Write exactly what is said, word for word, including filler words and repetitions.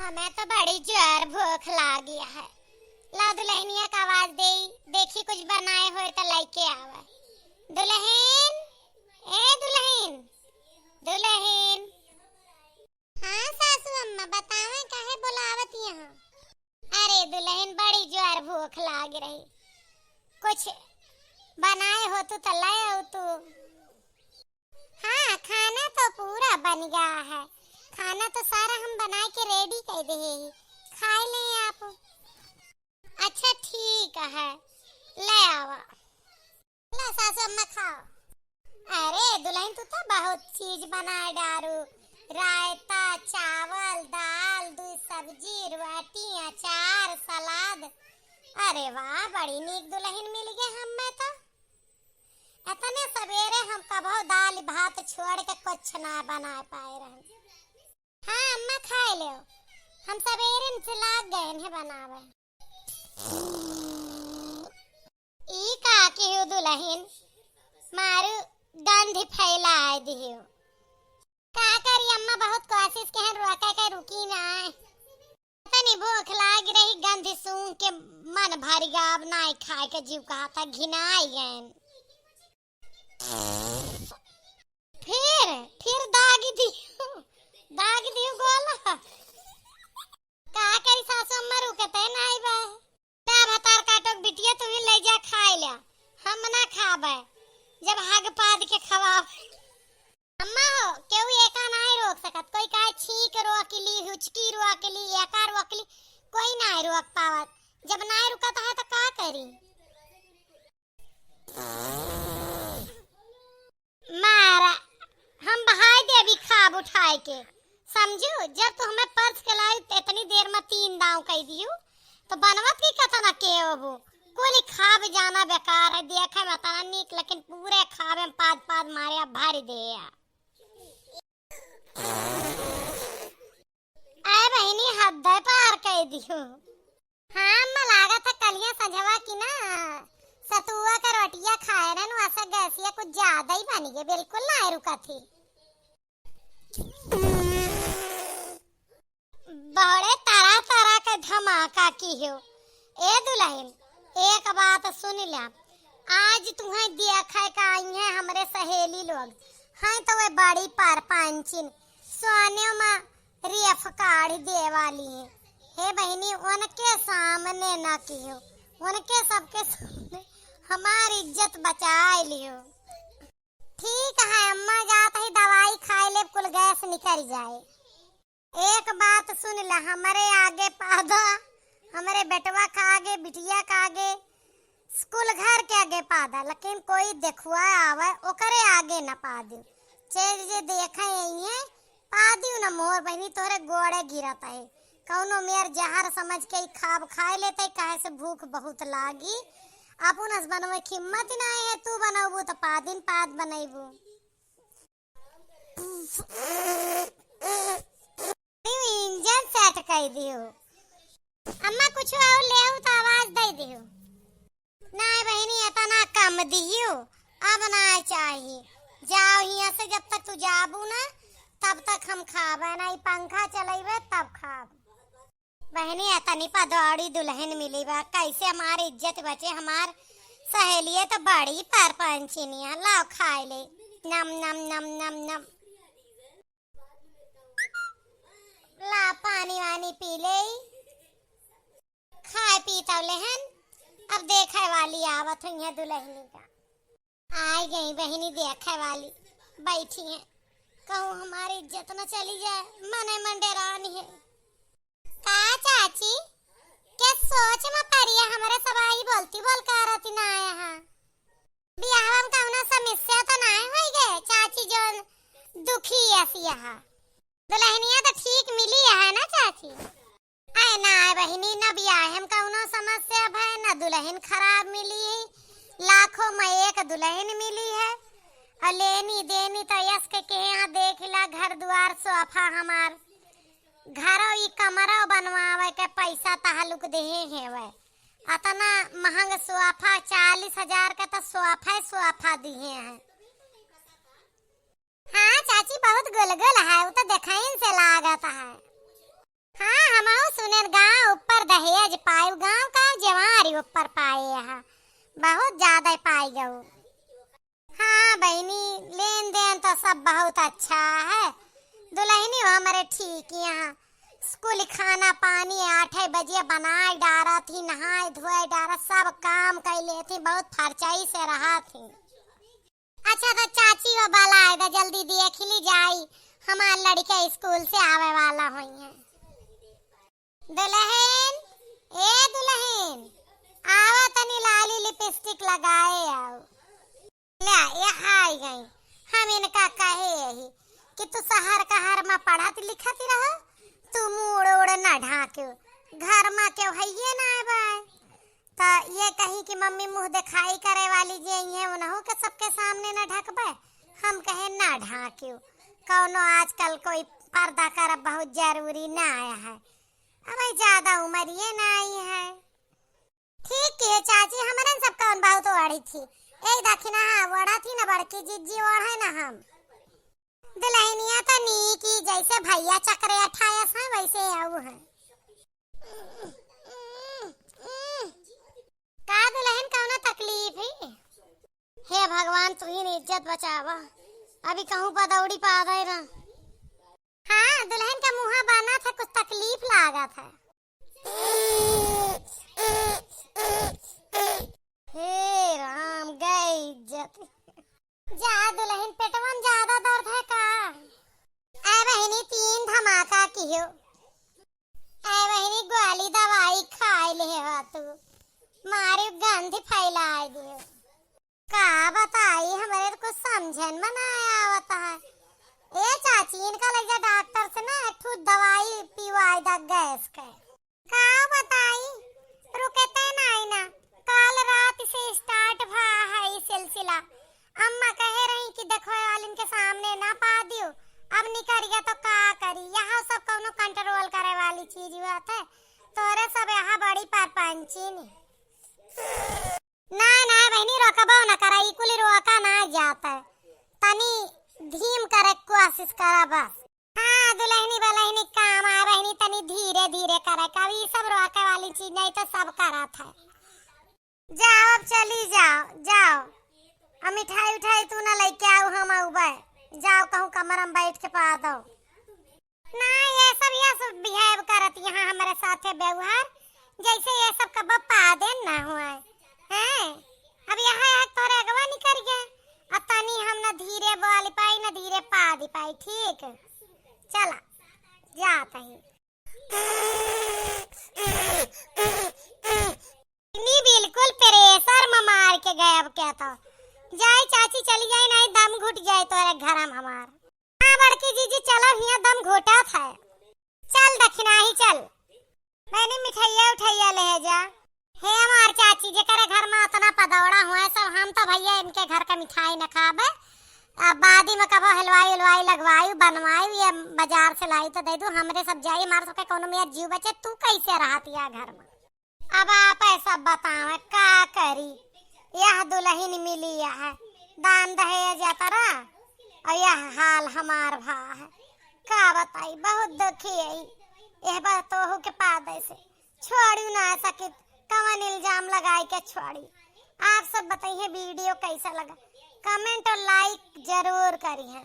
हमें तो बड़ी जोर भूख लागी है। ला दुलहिनिया का आवाज देई, देखी कुछ बनाए होए तो लइके आवे। दुलहिन, ए दुलहिन, दुलहिन। हाँ सासू अम्मा, बतावे काहे बुलावत यहाँ? अरे दुलहिन, बड़ी जोर भूख लाग रही, कुछ बनाए होतू तो ले आउतू। हाँ, खाना तो पूरा बन गया है, खाना तो सारा हम बनाए के ready कर दे ही, खाए ले आप। अच्छा ठीक है, ले आवा। ला सासू अम्मा खाओ। अरे दुलहिन, तू तो बहुत चीज बनाए डारू, रायता, चावल, दाल, दू सब्जी, रोटी, अचार, सलाद। अरे वाह, बड़ी नीक दुलहिन मिल गए हमें तो। इतने सवेरे हम कबो दाल भात छोड़ के कुछ ना बना पाए रहन। हाँ अम्मा, खाए ले, हम सवेरे से लाग गए हैं बनावे। ई का किहू दुलहिन, मारू गंध फैलाए दिहू। का करी अम्मा, बहुत कोशिश के हैं रोके के, रुकी ना। तनी भूख लाग रही, गंध सूंघ के मन भर गया, अब नाई खाए के जीव कहा था, घिनाई गए। फिर, फिर दागी दियो, दागी दियो गोला। का करी सासू अम्मा, रुकते नाई बा। ना भतार काटो के बिटिया, तू ही ले जा खाए ल्या, हम ना खाबे, जब हग पाद के खवाब। अम्मा हो, केहू एका नाई रोक सकत, कोई कहे छींक रोक ली, हुचकी रोक ली, एका रोक ली, कोई नाई रोक पावत। जब नाई रुकत है तो का करी? मारा, हम बहाई देबी खाब उठाए के, समझू? जब तू हमें परस के लाई, त इतनी देर में तीन दांव कह दियो, तो बनवत की कतना के होबू? कुल खाब जाना बेकार है, देखे में तना नीक, लेकिन पूरे खाबे में पाद पाद मारे अब भर दे। अरे बहिनी, हद पार कह दियो। हाँ अम्मा, लागत है कलिया संझवा की ना सतुआ का रोटिया खाए रहन, वैसे गैसिया कुछ ज्यादा ही बन गए, बिल्कुल ना रुका थी। बड़े तरह तरह के धमाका की हो। ए दुलहिन, एक बात सुन ल्या, आज तुहें देखे का आई हैं हमरे सहेली लोग, हैं तो वे बड़ी परपंचिन, सोने में रेफ काढ़ दे वाली है। हे बहिनी, उनके सामने ना किहो, उनके सबके सामने हमार इज्जत बचाए लियो। ठीक है अम्मा, जात ही दवाई खाए ले, कुल गैस निकल जाए। एक बात सुन ला, हमरे आगे पादा, हमरे बेटवा का आगे, बिटिया का आगे, स्कूल घर के आगे पादा, लेकिन कोई देखुआ आवे, ओकरे आगे न पादियो। जे जे देखे यही है, पादियो न मोर बहिनी, तोहरे गोड़े गिरत है। कौनो मेर जहर समझ के ई खाब खाए लेते, काहे से भूख बहुत लागी। अपुन अस बनवे की हिम्मत ही नाहीं है, तू बनौबू तो पादिन पाद बनैबू। इंजन सेट कर दियो। अम्मा कुछ और ले आओ तो आवाज दे दियो। नाय बहिनी, इतना कम दियो, अब नाय चाही। जाओ हियाँ से, जब तक तू जाबू ना, तब तक हम खाबे ना, ई पंखा चलेबे तब खाब। बहिनी, इतनी पदौड़ी दुलहिन मिली बा, कैसे हमार इज्जत बचे, हमार सहेलिये तो बड़ी परपंचिनी है। लाओ खाए ले, नम नम नम नम नम। ला पानी वानी पी ले, खाए पी तब लेहन। अब देखे वाली आवत हुई है दुलहिनी का। आइ गई बहिनी देखे वाली, बैठी हैं। कहूँ हमारी इज्जत न चली जाए, मने मन डेरानी है। का चाची, के सोच में पड़ी है, हमरे सब आई बोलती बोल का रहती ना आए हैं। बियाहवा में कौनो समस्या तो नाय होई गे चाची, जोन दुखी असी यहाँ। दुलहिनिया तो ठीक मिली है ना चाची? अरे ना बहिनी, न बियाह में कौनो समस्या भय, न दुलहिन खराब मिली है, लाखों में एक दुलहिन मिली है। और लेनी देनी तो यस के, के यहाँ देख ला, घर दुआर सोफा हमार, घरो ई कमरो बनवावे के पैसा तहलुक देहे हैं वह। अतना महंग सोफा, चालीस हजार का तो सोफा ही सोफा दिए हैं। हाँ चाची, बहुत गुलगुल है, वो तो देखाइन से लागत है। हाँ, हम पाए, गाँव का जवारी ऊपर पाए है, बहुत ज्यादा पाई गऊ। हाँ बहिनी, लेन देन तो सब बहुत अच्छा है। दुलहिनी हो हमरे ठीक यहाँ, स्कूल खाना पानी आठे बजे बनाए डारत ही, नहाए धोए डारत, सब काम कइ लेत ही, बहुत फरचाई से रहत ही। अच्छा तो चाची हो बलाए द, जल्दी देख ली जाई, हमार लड़िका स्कूल से आवे वाला होइहैं। दुलहिन, ए दुलहिन, आवा तनी लाली लिपस्टिक लगाए आओ। ल्या, यहाँ आई गई। हम इनका कहे यही कि तू शहर कहर मा पढ़त लिखत रहो, तू मूड़ उड़ ना ढाक्यो, घर मा केहू हइये ना बाय। त ये कही कि मम्मी मुँह देखाई करे वाली जे आई है, उनहू के सबके सामने ना ढकबे। हम कहे ना ढाक्यो, कौनो आजकल कोई पर्दा करब बहुत जरूरी ना आया है, अब ज्यादा उम्र ये ना आई है। ठीक किहे चाची, हमरन सब कौन बहुत ओढ़ी थी। एक दखिना हाँ ओढ़ा थी ना बड़की जिज्जी ओढ़े ना हम। दुलहिनिया तो नीक ही जैसे भैया चक्रे अठायस हैं वैसे आऊ हैं। का दुलहिन कौनो तकलीफ है? हे भगवान तू ही इज्जत बचावा। अभी कहूँ पदौड़ी पा दे ना। हाँ दुलहिन का मुँह बना था, कुछ तकलीफ लागा था। हे राम, गए इज्जत। जा दुलहिन, पेटवन ज्यादा दर्द है का? ए बहिनी, तीन धमाका किहो। ए बहिनी, गोली दवाई खाए ले हो तू, मारे गंध फैलाए दियो। का बताई, हमरे तो कुछ समझन में ना आवत है। ए चाची, इनका ले जा डॉक्टर से ना एक ठो दवाई पिवाई दा गैस के। का बताई, रुकते नाई ना। काल रात से start भा है ई सिलसिला। अम्मा कहे रही कि देखो वालिन के सामने ना पा दियो, अब निकल गया तो का करी। यहाँ सब कौनो control करे वाली चीज हुआ थे, तोरे सब यहाँ बड़ी परपंचिन। ना ना बहिनी, रोकबो ना करा, ई कुली रोका ना जाता है, तनी धीम करे के कोशिश करा बस। हाँ दुलहिनी बलहिनी काम आ बहिनी, तनी धीरे धीरे करे का, ई सब रोके वाली चीज नहीं तो सब करत है। जाओ अब चली जाओ, जाओ अब मिठाई उठाई तू ना लेके आओ, हम आउबे। जाओ कहूँ कमरा में बैठ के पा दो। ना, ये सब, ये सब behave करत यहाँ हमरे साथे व्यवहार, जैसे ये सब कबो पादे ना हुआ है। हैं? अब यहाँ एक तोरे अगवा निकल गए, अब तनी हम न धीरे बोल पाई, न धीरे पाद पाई, ठीक? चला, जात ही। नी बिल्कुल pressure में मार के गए अब क्या तो। जाए चाची चली जाए, नहीं दम घुट जाए तोरे घर में हमार। हाँ बड़की जीजी, चलो हियाँ दम घोटा था। चल दखिनाही चल। मैंने मिठाइया उठाइया ले जा। हे हमार चाची, जेकरे घर में अतना पदौड़ा हुआ है सब, हम तो भैया इनके घर का मिठाई न खाबे। अब बादी में कबो हलवाई उलवाई लगवाई, बनवाई, ये बाजार से लाई तो दे दू, हमरे सब जाई, हमारे सबके कोनो मेर जीव बचे, तू कैसे रहत या घर में? अब आप सब बतावे का करी, यह दुलहिन मिली यह दान दहेज यात्रा, और यह हाल हमार भा है। का बताई, बहुत दुखी है। यह बात तोहू के पादे से छोड़ू ना सकित, कवन इल्जाम लगाई के छोड़ी। आप सब बताइए video कैसा लगा, comment और like जरूर करिए।